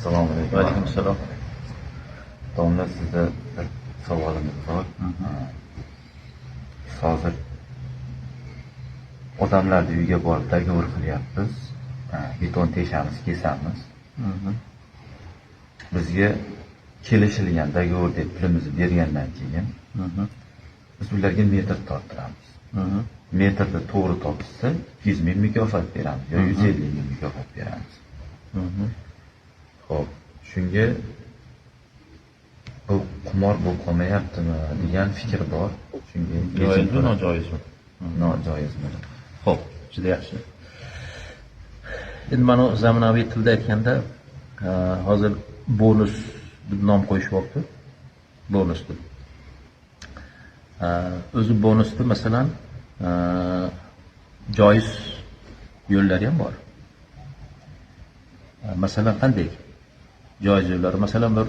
Assalomu alaykum. Va alaykum assalom. Domla, sizda bir savolimiz bor. Biz hozir odamlarni uyiga borib договор qilyapmiz. Beton teshamiz, kesamiz. Bizga kelishilgan договор deb pulimizni bergandan keyin biz ularga metr torttiramiz. Metrni to'g'ri topishsa, 200 ming mukofot beramiz yo 150 ming mukofot beramiz. Xo'p, shunga bu qimor bo'lib qolmayaptimi degan fikr bor. Shunga Joizmi, nojoizmi? Nojoizmi? Xo'p, juda yaxshi. Endi mana zamonaviy tilda aytganda, hozir bonus deb nom qo'yishyapti. Bonus deb. O'zi bonusni masalan, joiz yo'llari ham bor. Masalan, qanday joiz yo'llari? Masalan, bir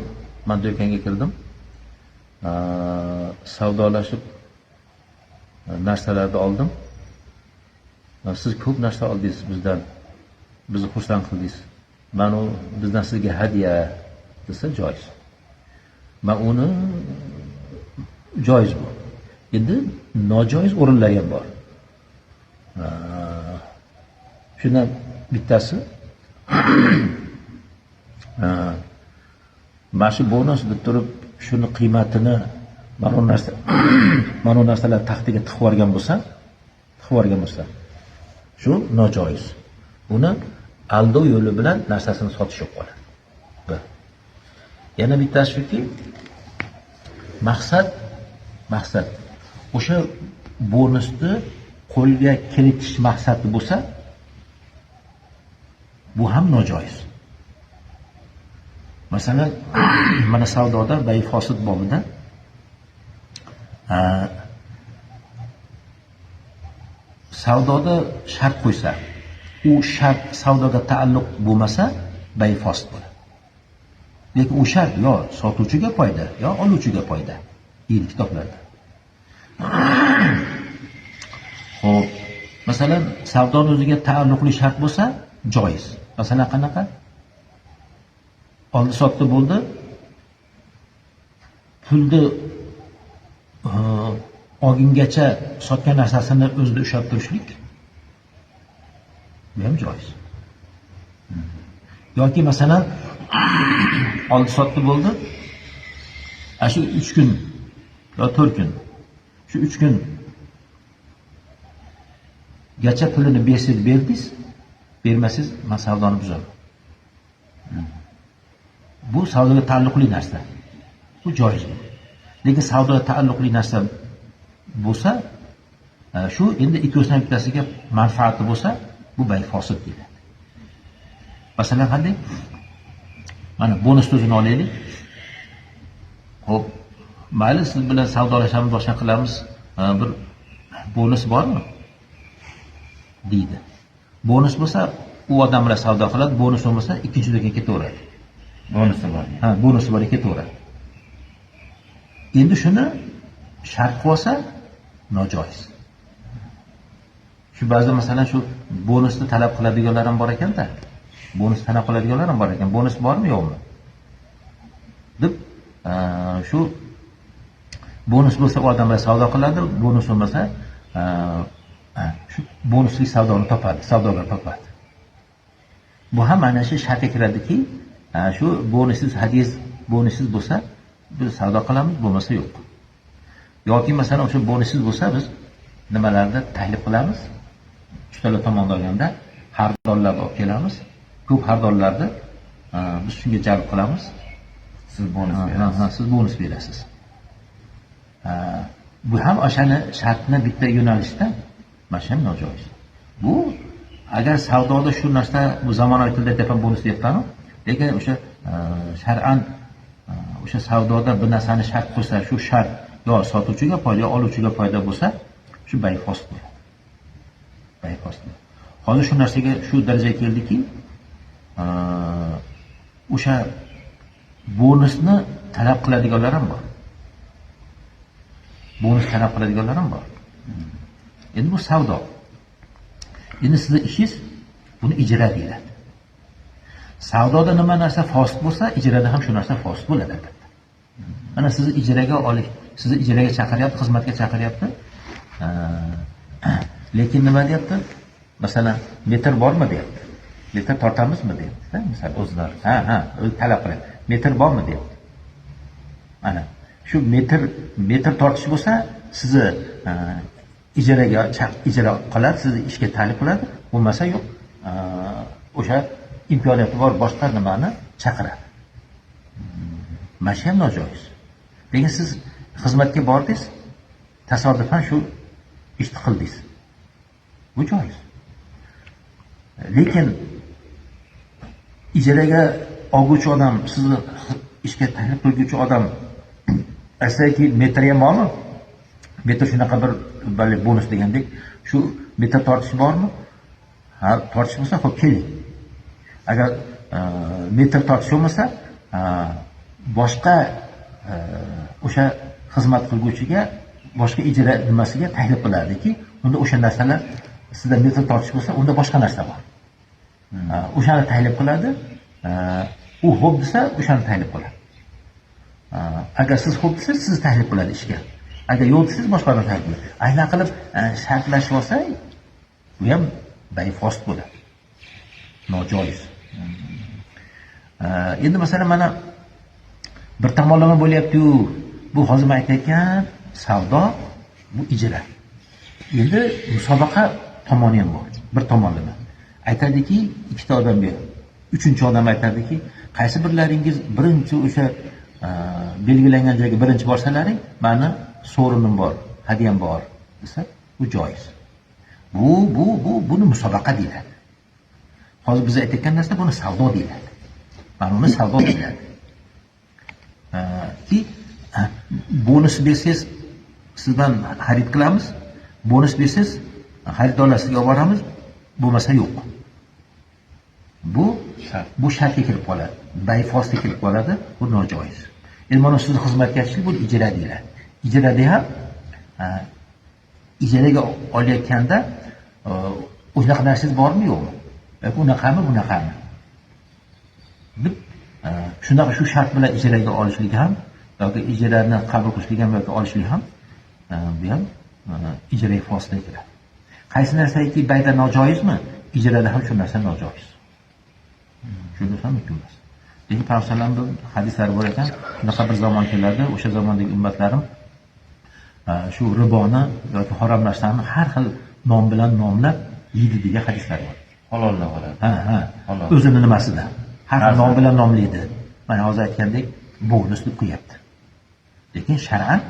men do'konga kirdim. Savdolashib narsalarni oldim. Siz ko'p narsa oldingiz bizdan. Bizni xursand qildingiz. Mana u bizdan sizga hadya desa joiz. Men uni joiz bu. Endi nojoiz o'rinlari ham bor. Shundan bittasi mana shu bonus deb turib shuni qiymatini mana bu narsa mana bu narsalar taxtiga tiqib yuborgan bo'lsa, shu nojoiz. Buni aldov yo'li bilan narsasini sotish bo'lib qoladi. Bir. Yana bittasi shuki, maqsad o'sha bonusni qo'lga kiritish maqsadi bo'lsa, bu ham nojoiz. Masalan, mana savdoda bay fosid bobida savdoda shart qo'ysa, u shart savdoga taalluq bo'lmasa, bay fosid bo'ladi. Lekin u shart yo sotuvchiga foyda, yo oluvchiga foyda deydi kitoblarda. Xo'p, masalan, savdoning o'ziga taalluqli shart bo'lsa, joiz. Masalan, qanaqa? Oldi sotdi bo'ldi. Pulni olgungacha sotgan narsasini o'zida ushlab turishlik bu ham joiz. Yoki masalan, oldi sotdi bo'ldi. Ana shu 3 kun yo 4 kun, shu 3 kun gacha pulini bersangiz berdingiz, bermasangiz men savdoni buzaman. Bu savdoga taalluqli narsa. Bu joiz. Lekin savdoga taalluqli narsa bo'lsa, shu endi ikkisidan bittasiga manfaati bo'lsa, bu bay fosid deyiladi. Masalan, qanday? Mana bonus so'zini olaylik. Xo'p, mayli siz bilan savdolashamiz, boshqa qilamiz, bir bonus bormi? Deydi. Bonus bo'lsa, u odam bilan savdo qiladi, bonus bo'lmasa, ikkinchi do'konga ketaveradi. Bonusi bor. Ha, bonusi bor, ketaveradi. Endi shuni shart qo'ysa nojoiz. Shu ba'zi masalan shu bonusni talab qiladiganlar ham bor ekanda. Bonus talab qiladiganlar ham bor ekan. Bonus bormi, yo'qmi? Deb shu bonus bo'lsa u odam bilan savdo qiladi, bonus bo'lmasa shu bonusli savdoni topadi, savdogar topadi. Bu ham mana shu shartga kiradiki, shu bonussiz hadis, bonussiz bo'lsa biz savdo qilamiz, bo'lmasa yo'q. Yoki masalan o'sha bonussiz bo'lsa biz nimalarni taklif qilamiz? Uchala tomonda olganda xaridorlarni olib kelamiz. Ko'p xaridorlarni biz shunga jalb qilamiz. Siz bonus berasiz. Siz bonus berasiz. Bu ham o'shani shartni bitta yo'nalishda mana shu ham nojoiz. Bu agar savdoda shu narsa bu zamonaviy tilda aytyapman bonus deyapman, lekin o'sha shar'an o'sha savdoda bir narsani shart qo'ysa, shu shart yo sotuvchiga foyda, yo oluvchiga foyda bo'lsa, shu bay fosid bo'ladi. Bay fosid. Hozir shu narsaga shu darajaga keldiki, o'sha bonusni talab qiladiganlar ham bor. Bonus talab qiladiganlar ham bor. Endi bu savdo. Endi sizni ishingiz buni ijro deyiladi. Savdoda nima narsa fosil bo'lsa, ijrada ham shu narsa fosil bo'ladi albatta. Mana sizni ijraga olish, sizni ijraga chaqiryapti, xizmatga chaqiryapti. Lekin nima deyapti? Masalan, metr bormi deyapti. Metr tortamizmi deyapti, masalan o'zlari. Ha, o'zi talab qiladi. Metr bormi deyapti. Ana shu metr tortish bo'lsa, sizni ijaraga ijara qiladi, sizni ishga ta'lif qiladi, bo'lmasa yo'q, o'sha imkoniyati bor boshqa nimani chaqiradi. Mana shu ham nojoiz. Lekin siz xizmatga bordingiz, tasodifan shu ishni qildingiz. Bu joiz. Lekin ijaraga olguvchi odam, sizni ishga taklif qilguvchi odam aytsaki, metr ham bormi? Metr shunaqa bir bonus degandek, shu metr tortish bormi? Ha, tortish bo'lsa, xo'p, keling. Agar metr tortish bo'lmasa, boshqa o'sha xizmat qilguvchiga, boshqa ijara nimasiga taklif qiladiki, unda o'sha narsalar sizda metr tortish bo'lsa, unda boshqa narsa bor. O'shani taklif qiladi. U xo'p desa, o'shani taklif qiladi. Agar siz xo'p desangiz, sizni taklif qiladi ishga. Agar yo'q desangiz, boshqa odam taklif qiladi. Aynan qilib shartlashib olsa, bu ham bayfost bo'ladi. Nojoiz. Endi masalan mana bir tomonlama bo'lyapti-yu, bu hozir men aytayotgan savdo, bu ijara. Endi musobaqa tomoni ham bor, bir tomonlama. Aytadiki, ikkita odamga, uchinchi odam aytadiki, qaysi birlaringiz birinchi o'sha belgilangan joyga birinchi borsalaring, meni so'rinim bor, hadiyam bor desa, bu joiz. Bu buni musobaqa deyiladi. Hozir biz aytayotgan narsa buni savdo deyiladi. Mana uni savdo deyiladi. Ki bonus bersangiz sizdan xarid qilamiz, bonus bersangiz xaridorlar sizga olib boramiz, bo'lmasa yo'q. Bu shartga kirib qoladi, bayfosga kirib qoladi, bu nojoiz. Endi mana sizni xizmatga aytishlik, bu ijara deyiladi. Ijarada ham ijaraga olayotganda o'shaqa narsangiz bormi yo'qmi? Yoki unaqami, bunaqami? Deb shunaqa shu shart bilan ijaraga olishlik ham yoki ijarani qabul qilishlik ham yoki olishlik ham bu ham ijaraga fosila kiradi. Qaysi narsaki bayda nojoizmi? Ijarada ham shu narsa nojoiz. Shuni ham mumkin emas. Lekin Payg'ambarning hadislari bor ekan, shunaqa bir zamon keladi, o'sha zamondagi ummatlarim shu riboni yoki harom narsani har xil nom bilan nomlab yeydi degan hadislar bor. Halollab oladi. Ha. O'zini nimasida har xil nom bilan nomlaydi. Mana hozir aytgandek bonus deb qo'yapti. Lekin shar'an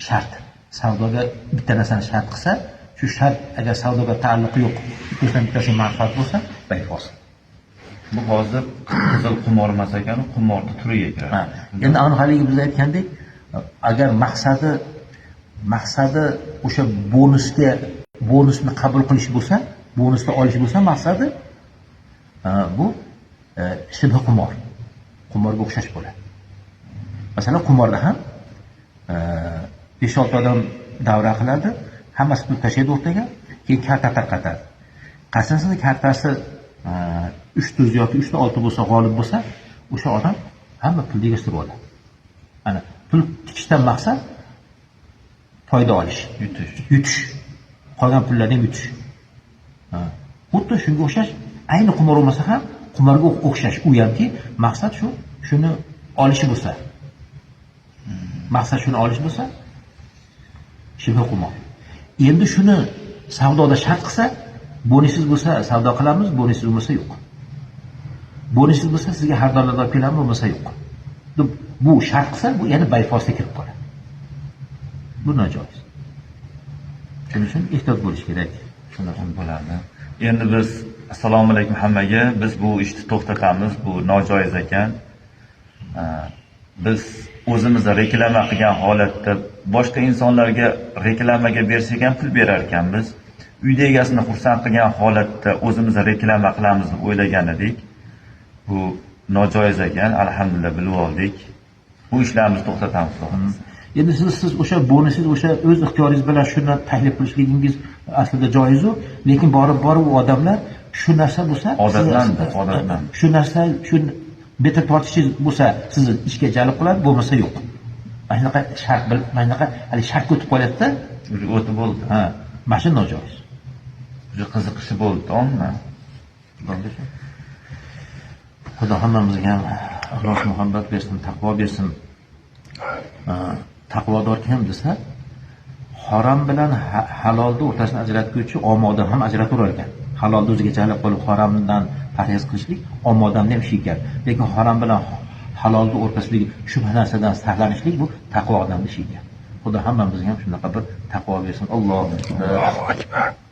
shart. Savdoga bitta narsani shart qilsa, shu shart agar savdoga taalluqi yo'q, ikkisidan bittasi manfaat bo'lsa, bayfos. Bu hozir qizil qumor emas ekan, qumorni turiga kiradi. Endi ana haligi biz aytgandek, agar maqsadi o'sha bonusni qabul qilish bo'lsa, bonusni olish bo'lsa maqsadi, bu shibhi qumor. Qumorga o'xshash bo'ladi. Masalan, qumorda ham 5-6 odam davra qiladi, hammasi pul tashlaydi o'rtaga, keyin karta tarqatadi. Qaysining kartasi 3 tuz yoki 3 ta 6 bo'lsa, g'olib bo'lsa, o'sha odam hamma pulni yig'ishtirib oladi. Ana pul tikishdan maqsad foyda olish, yutish. Qolgan pullarni yutish. Xuddi shunga o'xshash, ayni qumor bo'lmasa ham qumorga o'xshash u hamki, maqsad shu, shuni olishi bo'lsa. Maqsad shuni olish bo'lsa, shibhi qumor. Endi shuni savdoda shart qilsa, bonusiz bo'lsa savdo qilamiz, bonusiz bo'lmasa yo'q. Bonusiz bo'lsa sizga har dollardan olib kelamiz, bo'lmasa yo'q. Bu shart qilsa, bu yana bayfosga kirib qoladi. Bu nojoiz. Shuning uchun ehtiyot bo'lish kerak. Shunaqa bo'ladi. Endi biz assalomu alaykum hammaga, biz bu ishni to'xtatamiz, bu nojoiz ekan. Biz o'zimizni reklama qilgan holatda boshqa insonlarga reklamaga bersak ham pul berar ekanmiz. Uyda egasini xursand qilgan holatda o'zimizni reklama qilamiz deb o'ylagan edik. Bu nojoiz ekan, alhamdulillah bilib oldik. Bu ishlarimizni to'xtatamiz. Endi siz o'sha bonusiz, o'sha o'z ixtiyoringiz bilan shuni taklif qilishligingiz aslida joiz-u, lekin borib u odamlar Shu narsa bo'lsa, Odatlandi, odatlandi. Shu narsa, shu metr tortishingiz bo'lsa, sizni ishga jalb qiladi, bo'lmasa yo'q. Mana shunaqa shart, mana shunaqa hali shartga o'tib qolyapti. Уже o'tib bo'ldi. Ha, mana shu nojoiz. Уже qiziqishi bo'ldi, to'g'rimi? Bo'ldi shu. Xudo hammamizga ham ixlos muhabbat bersin, taqvo bersin. Taqvodor kim desa, harom bilan halolni o'rtasini ajratguvchi omodan ham ajrataverar ekan. Halolni o'ziga jalb qilib, haromdan parhez qilishlik omodamni ham ishi ekan. Lekin harom bilan halolni o'rtasidagi shubha narsadan saqlanishlik bu taqvo odamning ishi ekan. Xudo hammamizga ham shunaqa bir taqvo bersin. Allohu akbar. Allohu akbar.